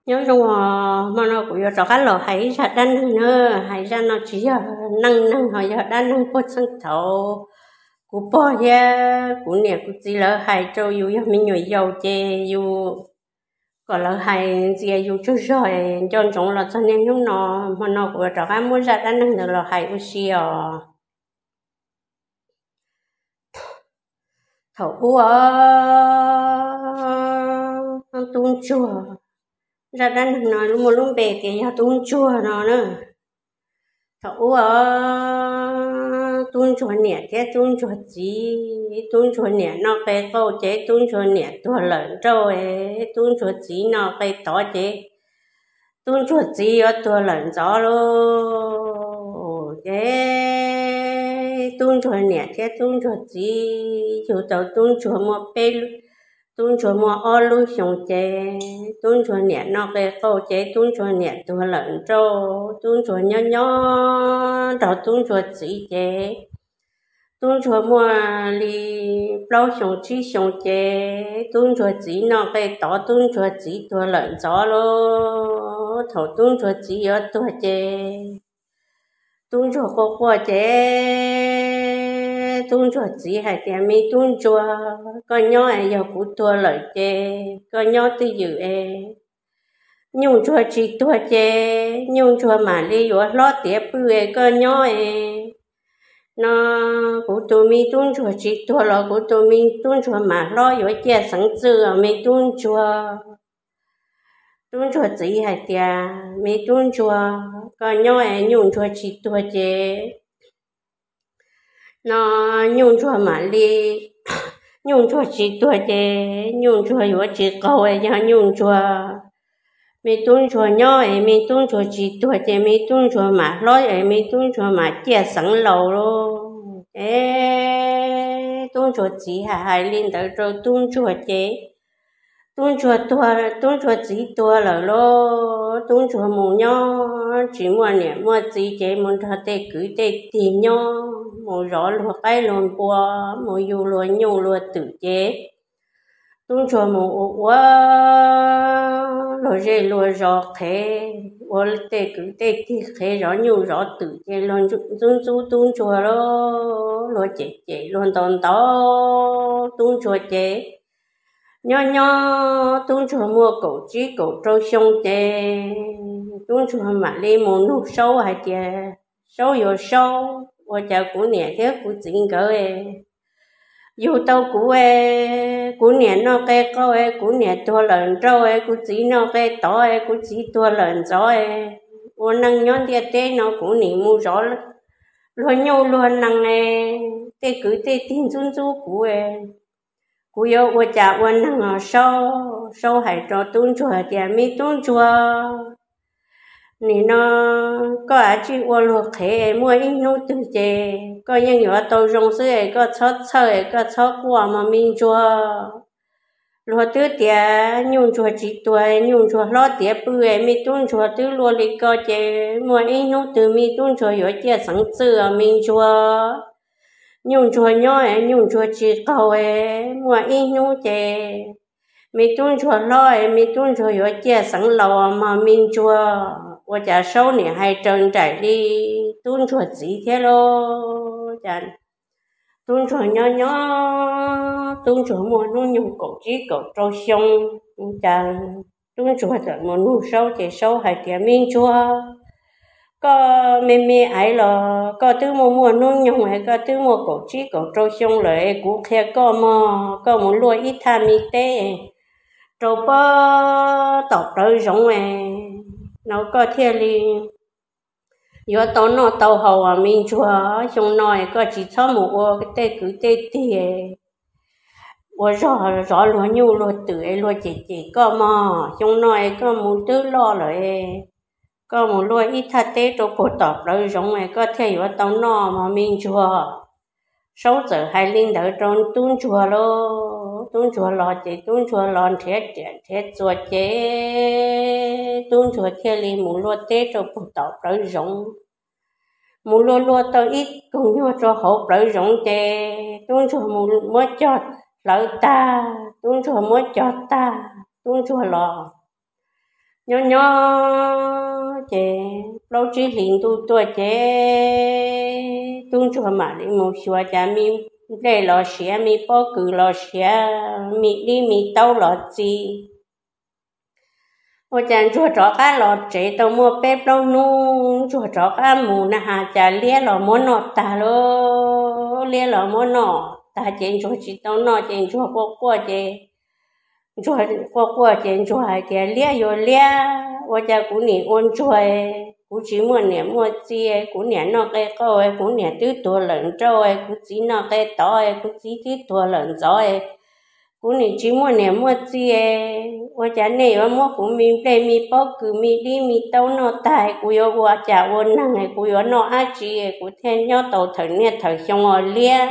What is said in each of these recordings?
Nyob zoo os, hmo no kuv yuav rov qab los hais ib zaj dab neeg na. Hais zaj no tsis yog neej neeg, ho yog dab neeg puag txheej thaum kuv pog thiab kuv niam kuv txiv lawv hais rau yus yog me nyuam yaus ces yus kom lawv hais ntxias yus tsaug zog nco ntsoov los txog niaj hnub no. Hmo no kuv yuav rov qab muab zaj dab neeg ntawd los hais ua si os. Thaum ub os, tub ntsuag, zaj dab neeg no muaj lub npe tias yog tub ntsuag no na. Thaum ub os, tub ntsuag niam thiab tub ntsuag txiv, tub ntsuag niam noj qe qauj ces tub ntsuag niam tuag lawm nrauj, tub ntsuag txiv noj qe tod ces tub ntsuag txiv yuav tuag lawm ntxov lauj. Ces tub ntsuag niam thiab tub ntsuag txiv yug tau tub ntsuag muaj peb, tub ntsuag muaj ob lub xyoos ces tub ntsuag niam noj qe qauj ces tub ntsuag niam tuag lawm nrauj. Tub ntsuag nyob nyob nrog tub ntsuag txiv ces tub ntsuag muaj li plaub xyoos tsib xyoos ces tub ntsuag txiv noj qe tod, tub ntsuag txiv tuag lawm ntxov lauj. Thaum tub ntsuag txiv yuav tuag ces tub ntsuag quaj quaj ces tub ntsuag txiv hais tias, me tub ntsuag, koj nyob es yog kuv tuag lawm ces koj nyob twj ywm es nyuj ntsuag tsis tuag ces nyuj ntsuag mam li yuav hlob tiav pw es koj nyob es no kuv tus me tub ntsuag tsis tuag los kuv tus me tub ntsuag mam hlob yuav ciaj xeev txwj os me tub ntsuag. Tub ntsuag txiv hais tias, me tub ntsuag, koj nyob es nyuj ntsuag tsis tuag ces no nyuj ntsuag mam li, nyuj ntsuag tsis tuag ces nyuj ntsuag yuav tsis qaug es yog nyuj ntsuag, me tub ntsuag nyob es me tub ntsuag tsis tuag ces me tub ntsuag mam hlob es me tub ntsuag mam ciaj xeev laus lauj. Es tub ntsuag txiv hais hais li ntawd rau tub ntsuag ces tub ntsuag tuag, tub ntsuag txiv tuag lawm lauj. Tub ntsuag mus nyob tsis muaj niam muaj txiv ces mus nrog tej kwv tej tij nyob, mus zov luag qaib luag npua, mus yug luag nyuj luag twm ces tub ntsuag mus ua ua luag zej luag zos qhev, ua tej kwv tej tij qhev zov nyuj zov twm ces luag ntxub ntxub tub ntsuag lauj, luag cem cem luag ntaus ntaus tub ntsuag ces nyob nyob tub ntsuag muaj kaum tsib kaum rau xyoo ces tub ntsuag mam li mus nug saub hais tias, saub yuav saub, ua cas kuv niam thiab kuv txiv nkawd yug tau kuv, kuv niam noj qe qauj, kuv niam tuag lawm nrauj, kuv txiv noj qe tod, kuv txiv tuag lawm ntxov, ua neej nyob ntiaj teb no kuv nim mus zov luag nyuj luag nees, tej kwv tej tij ntxub ntxub kuv, kuv yuav ua cas ua neeg os saub? Saub hais rau tub ntsuag tias, me tub ntsuag, nim no koj av tsij ua luag qhev es muaj ib hnub twg ces koj yeej yuav tau zoo xwb es koj txhob txhawj es koj txhob quaj mog me ntsuag. Luag twb tias nyuj ntsuag tsis tuag, nyuj ntsuag hlob tiav pw es me tub ntsuag twb luaj li ko ces muaj ib hnub twg me tub ntsuag yuav ciaj xeev txwj os me ntsuag. Nyuj ntsuag nyob es nyuj ntsuag tsis qaug es muaj ib hnub ces me tub ntsuag hlob es me tub ntsuag yuav ciaj xeev laus mog me ntsuag. Ua cas saub nim hais raws nraim li tub ntsuag txiv thiab lauj. Cas tub ntsuag nyob nyob, tub ntsuag muaj hnub nyoog kaum tsib kaum rau xyoo, cas tub ntsuag txawm mus nug saub ces saub hais tias, me ntsuag, koj me me aiv los koj twb muaj muaj hnub nyoog es koj twb muaj kaum tsib kaum rau xyoo lawm es kuv qhia koj mog, koj mus luaj ib thaj me teb rau pob tom plawv zoov no koj thiaj li yuav tau noj tau haus os me ntsuag. Xyoo no es koj tsis txhob mus ua tej kwv tej tij ua zog zov luag nyuj luag twm es luag cem cem koj mog. Xyoo no es koj mus twb loj lawm, koj mus luaj ib thaj teb rau puag tom plawv zoov es koj thiaj yuav tau noj mog me ntsuag. Saub txawm hais li ntawd rau tub ntsuag lauj. Tub ntsuag los ces tub ntsuag los nrhiav riam nrhiav txuas ces tub ntsuag thiaj li mus luaj teb rau puag tom plawv zoov. Mus luaj luaj tau ib kaug nyuag rau hauv plawv zoov ces tub ntsuag mus muab cog hlawv tag, tub ntsuag muab cog tag, tub ntsuag los Nyob nyob ces plaub tsib hlis ntuj tuaj ces tub ntsuag mam li mus xyuas cas me nplej los siav, me pob kws los siav, me dib me taub los txi. Ua cas ntsuag rov qab los tsev tau muaj peb plaub hnub, ntsuag rov qab mus na has cas liab los muab noj tag lauj. Liab los muab noj tag ces ntsuag tsis tau noj ces ntsuag quaj quaj ces ntsuag quaj quaj ces ntsuag hais tias, Liab yuav liab, ua cas kuv nim ua ntsuag, kuv tsis muaj niam muaj txiv, kuv niam noj qe qauj, kuv niam twb tuag lawm nrauj, kuv txiv noj qe tov, kuv txiv twb tuag lawm ntxov, kuv nim tsis muaj niam muaj txiv, ua cas nej yuav muab kuv me nplej me pob kws me dib me taub noj tag, kuv yuav ua cas ua neeg, kuv yuav noj dab tsi kuv thiaj nyob tau thawm niaj thawm xyoo os liab?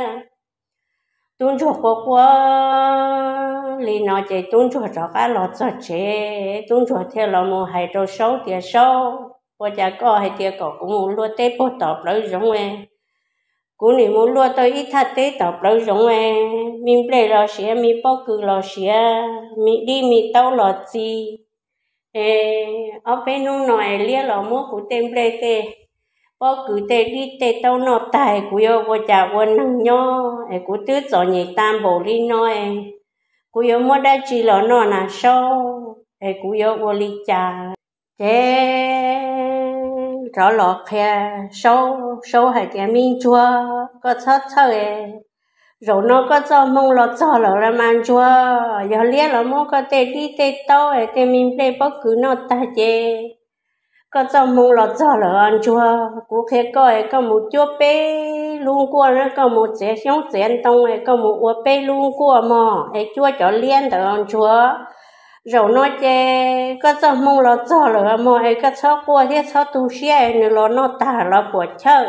Tub ntsuag quaj quaj li no ces tub ntsuag rov qab los txog tsev, tub ntsuag thiaj los mus hais rau Saub tias, Saub, ua cas koj hais tias kom kuv mus luaj teb puag tom plawv zoov, kuv nim mus luaj tau ib thaj teb tom plawv zoov, me nplej los siav, me pob kws los siav, me dib me taub los txi, es ob peb hnub no es liab los muab kuv tej nplej tej pob kws tej dib tej taub noj tag, kuv yuav ua cas ua neeg nyob es kuv twb txom nyem tag npaum li no, kuv yuav muab dab tsi los noj na Saub, es kuv yuav ua li cas? Ces rov los qhia Saub, Saub hais tias, Me ntsuag, koj txhob txhawj, zaum no koj txoj hmoo los txog lawm los mas ntsuag. Yog liab los muab koj tej dib tej taub tej me nplej pob kws noj tag ces koj txoj hmoo los txog lawm os ntsuag. Kuv qhia koj es koj mus cuab peb lub nkuaj, koj mus txiav xyoob txiav ntoo es koj mus ua peb lub nkuaj mog es cuab cov liab ntawd os ntsuag. Zaum no ces koj txoj hmoo los txog lawm mog es koj txhob quaj thiab txhob tu siab, nws los noj tag los puas chawj.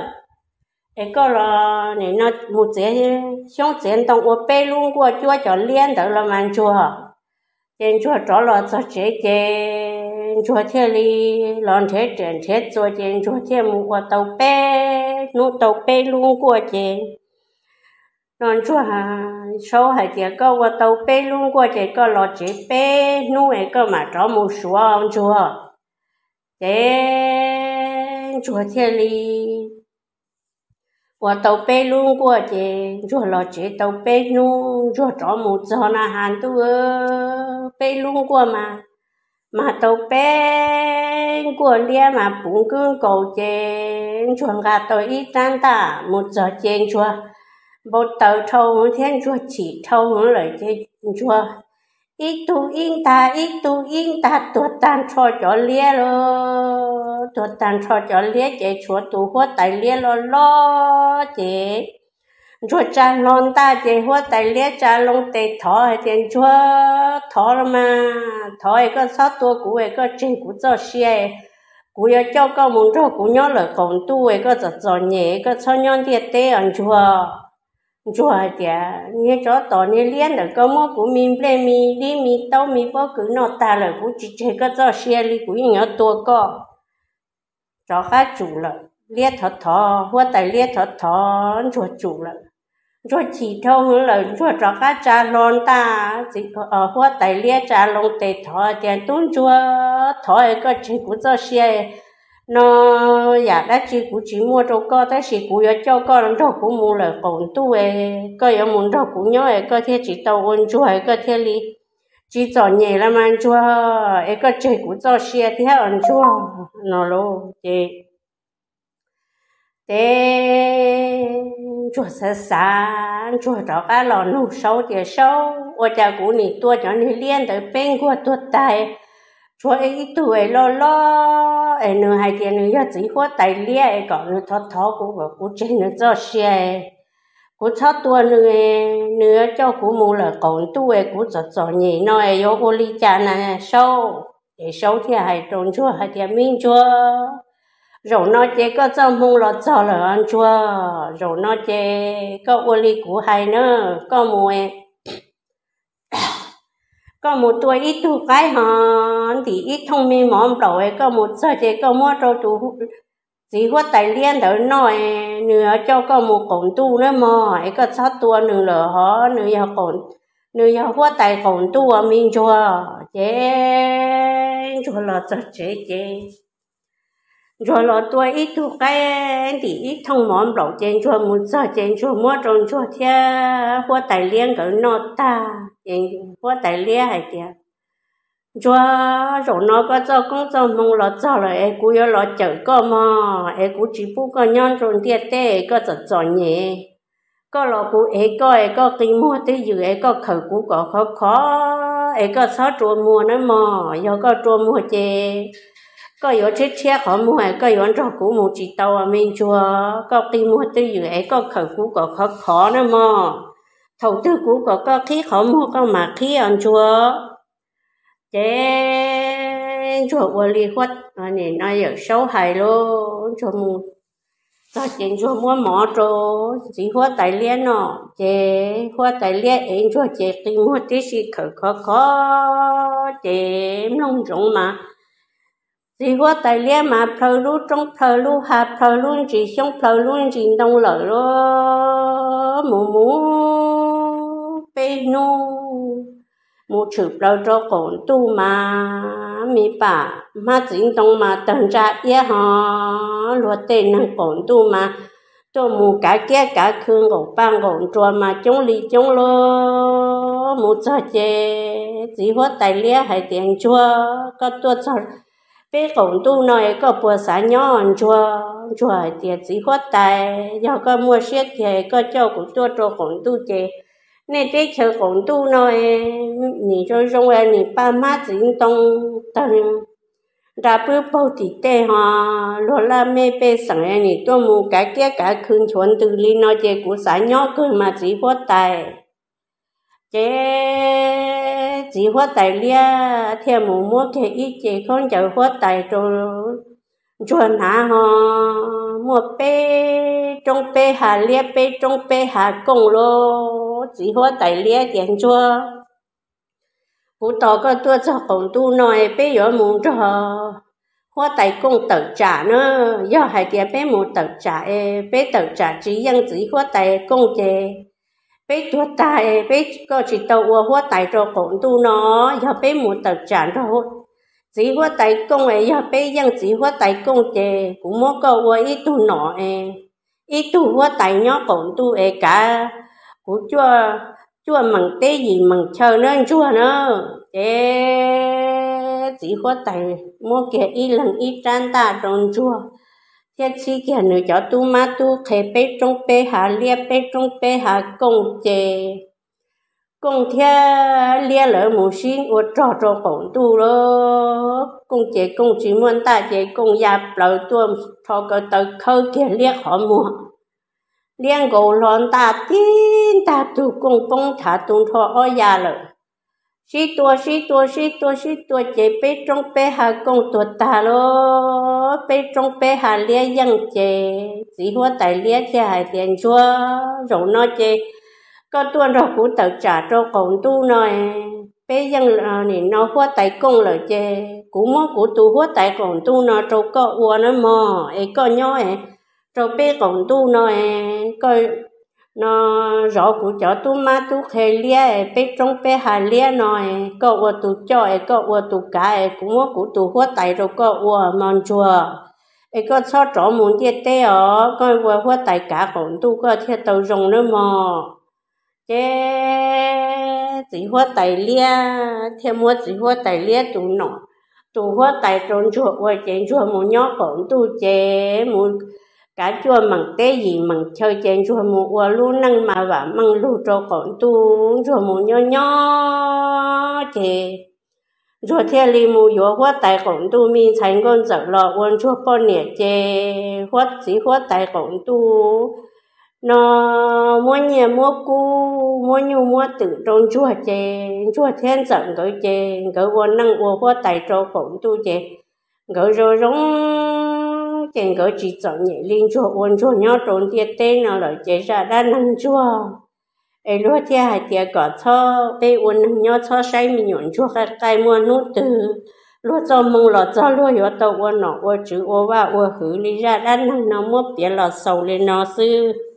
Es koj los nim no mus txiav xyoob txiav ntoo ua peb lub nkuaj cuab cov liab ntawd los mas ntsuag. Ces ntsuag rov los txog tsev ces ntsuag thiaj li los nrhiav riam nrhiav txuas ces ntsuag thiaj mus ua tau peb hnub tau peb lub nkuaj ces no ntsuag, Saub hais tias, Koj ua tau peb lub nkuaj ces koj los tsev peb hnub es koj mam rov mus suav ntsuag. Ces ntsuag thiaj li ua tau peb lub nkuaj ces ntsuag los tsev tau peb hnub ntsuag rov mus txog na has ntuj, peb lub nkuaj mas, mas tau peb nkuaj liab mas puv nkuj nkaus ces ntsuag nqa tau ib rab ntaj mus txog ces ntsuag npau taws dhau heev thiab ntsuag chim dhau heev lawm ces ntsuag ib tug ib ntag ib tug ib ntag tuag tag nrho cov liab lauj. Tuag tag nrho cov liab ces tshuav tus huab tais liab loj loj ces ntsuag tsa hlo ntaj ces huab tais liab tsa loo tes thov hais tias, Ntsuag, thov los mas, thov es koj txhob tua kuv es koj tseg kuv txoj sia, kuv yuav coj koj mus nrog kuv nyob lawm qaum ntuj es koj txom txom nyem koj txhob nyob ntiaj teb os ntsuag. Ntsuag hais tias, Niag tsov tom niag liab ntawm koj muab kuv me nplej me dib me taub me pob kws noj tag lawm, kuv tsis tseg koj txoj sia li, kuv yeej yuav tua koj. Rov qab tsum lawm, liab thov thov, huab tais liab thov thov ntsuag tsum lawm. Ntsuag chim dhau heev lawm, ntsuag rov qab tsa hlo ntaj, huab tais liab tsa loo tes thov tias, Tub ntsuag, thov es koj tseg kuv txoj sia, no yam dab tsi kuv tsis muaj rau koj tab sis kuv yuav coj koj nrog kuv mus lawm qaum ntuj es koj yuav mus nrog kuv nyob es koj thiaj tsis tau ua ntsuag es koj thiaj li tsis txom nyem los mas ntsuag, es koj tseg kuv txoj sia thiab os ntsuag, no lauj. Ces ces ntsuag xav xav, ntsuag rov qab los nug Saub tias, Saub, ua cas kuv nim tua cov niag liab ntawd peb nkuaj tuag tag, tshuav ib tug es loj loj es nws hais tias nws yog txiv huab tais liab es kom nws thov thov kuv kom kuv tseg nws txoj sia, kuv txhob tua nws, nws yuav coj kuv mus lawm qaum ntuj es kuv txom txom nyem no es yuav ua li cas na Saub? Ces Saub thiaj hais rau ntsuag hais tias, Me ntsuag, zaum no ces koj txoj hmoo los txog lawm os ntsuag. Zaum no ces koj ua li kuv hais na, koj mus koj mus tua ib tug qaib ho ntim ib thooj me mov nplaum es koj mus txog ces koj muab rau tus txiv huab tais liab ntawd noj, nws yuav coj koj mus qaum ntuj nawb mog, es koj txhob tua nws lawm hov, nws yog huab tais qaum ntuj me ntsuag. Ces Ntsuag los txog tsev ces Ntsuag los tua ib tug qaib ntim ib thooj mov nplaum ces Ntsuag mus txog ces Ntsuag muab rau Ntsuag thiab huab tais liab nkawd noj tag ces huab tais liab hais tias, Ntsuag, zaum no koj txoj koob txoj hmoo los txog lawm es kuv yuav los cawm koj mog, es kuv tsis pub koj nyob rau ntiaj teb es koj txom txom nyem. Koj los kuv ev koj es koj qi muag twj ywm es koj khawm kuv kom khov khov es koj txhob rua muag nawb mog. Yog koj rua muag ces koj yuav tshiab tshiab qhov muag es koj yuav nrog kuv mus tsis tau me Ntsuag. Koj qi muag twj ywm es koj khawm kuv kom khov khov nawb mog. Thaum twg kuv kom koj qhib qhov muag koj mam qhib os Ntsuag. Ces Ntsuag ua li huab, no Yawm Saub hais lauj, Ntsuag mus txog ces Ntsuag muab mov rau txiv huab tais liab noj ces huab tais liab ev Ntsuag ces qi muag tib si khawm khov khov ces mloog ntsoov mas txiv huab tais liab mas plhaw lub roob plhaw lub hav plhaw lub ntsis xyoob plhaw lub ntsis ntoo lawm lauj. Mus mus peb hnub mus tshwm plaws rau qaum ntuj mas me pam hmab txiv ntoo mas tawg ntsa iab ho luag tej neeg qaum ntuj mas tuaj mus kav kiab kav khw nqaum paj nqaum nruas mas coob li coob lauj. Mus txog ces txiv huab tais liab hais tias, Ntsuag, koj tuaj txog peb qaum ntuj no es koj puas xav nyob Ntsuag? Ntsuag hais tias, Txiv huab tais, yog koj muaj siab tiag koj coj kuv tuaj rau qaum ntuj ces nej teb chaws qaum ntuj no nim zoo zoo nim paj hmab txiv ntoo tawg nra pwb paug tim tej ho luag laj mej pej xeem nim tuaj mus kav kiab kav khw nchuav ntws li no ces kuv xav nyob kawg mas txiv huab tais. Ces txiv huab tais liab thiaj mus muab kiag ib ce khaub ncaws huab tais rau Ntsuag hnav ho muaj peb roob peb hav liab peb roob peb hav kooj lauj. Txiv huab tais liab tias, Ntsuag, kuv tos koj tuaj txog qaum ntuj no es peb yuav mus nrog huab tais kooj tawm tsam na. Yog hais tias peb mus tawm tsam es peb tawm tsam tsis yeej txiv huab tais kooj ces peb tuag tag es peb, koj tsis tau ua huab tais rau qaum ntuj no. Yog peb mus tawm tsam nrog txiv huab tais kooj es yog peb yeej txiv huab tais kooj ces kuv muab koj ua ib tug nom es ib tug huab tais nyob qaum ntuj es kav kuv cuaj meem teb yim meem chaw nawb Ntsuag na. Ces txiv huab tais muab kiag ib leeg ib rab ntaj rau Ntsuag thiab txhib kiag nws cov tub mab tub qhe peb roob peb hav liab peb roob peb hav kooj ces kooj thiab liab lawv mus sib ua rog rau qaum ntuj lauj. Kooj ces kooj tsis muaj ntaj ces kooj ya plaws tuaj rho kaw taw khawb kiag liab qhov muag. Liab nkaus hlo ntaj tib ntag tug kooj poob thav tu nrho ob ya lawm. Sib tua sib tua sib tua sib tua ces peb roob peb hav kooj tuag tag lauj, peb roob peb hav liab yeej ces txiv huab tais liab thiaj hais tias, Ntsuag, zaum no ces koj tuaj nrog kuv tawm tsam rau qaum ntuj no, peb yeej nim no huab tais kooj lawm ces kuv muab kuv tus huab tais qaum ntuj no rau koj ua nawb mog, es koj nyob rau peb qaum ntuj no, koj no zov kuv cov tub mab tub qhe liab es peb roob peb hav liab no, koj ua tus coj es koj ua tus kav es kuv muab kuv tus huab tais rau koj ua mog Ntsuag. Es koj txhob rov mus ntiaj teb os, koj ua huab tais kav qaum ntuj koj thiaj tau zoo nawb mog. Ces txiv huab tais liab thiaj muab txiv huab tais liab tus nom, tus huab tais rau Ntsuag ua ces Ntsuag mus nyob qaum ntuj ces mus kav cuaj meem teb yim meem chaw ces Ntsuag mus ua lub neej mas vam meej lug rau qaum ntuj. Ntsuag mus nyob nyob ces Ntsuag thiaj li mus yuav huab tais qaum ntuj me ntxhais nkauj ntxawm los ua Ntsuag poj niam ces huab txiv huab tais qaum ntuj no muab nyiaj muab kub muab nyuj muab twm rau Ntsuag ces Ntsuag thiab ntxawm nkawd ces nkawd ua neej ua huab tais rau qaum ntuj ces nkawd zoo zoo ces nkawd tsis txom nyem li Ntsuag ua Ntsuag nyob rau ntiaj teb no lawm ces zaj dab neeg Ntsuag es luag thiaj hais tias kom txhob, peb ua neeg nyob txhob saib me nyuam ntsuag qaij qaij, muaj hnub twg luag txoj hmoo los txog luag yuav tau ua nom ua tswv ua vaj ua hwv li zaj dab neeg no muab piav los xaus li no xwb.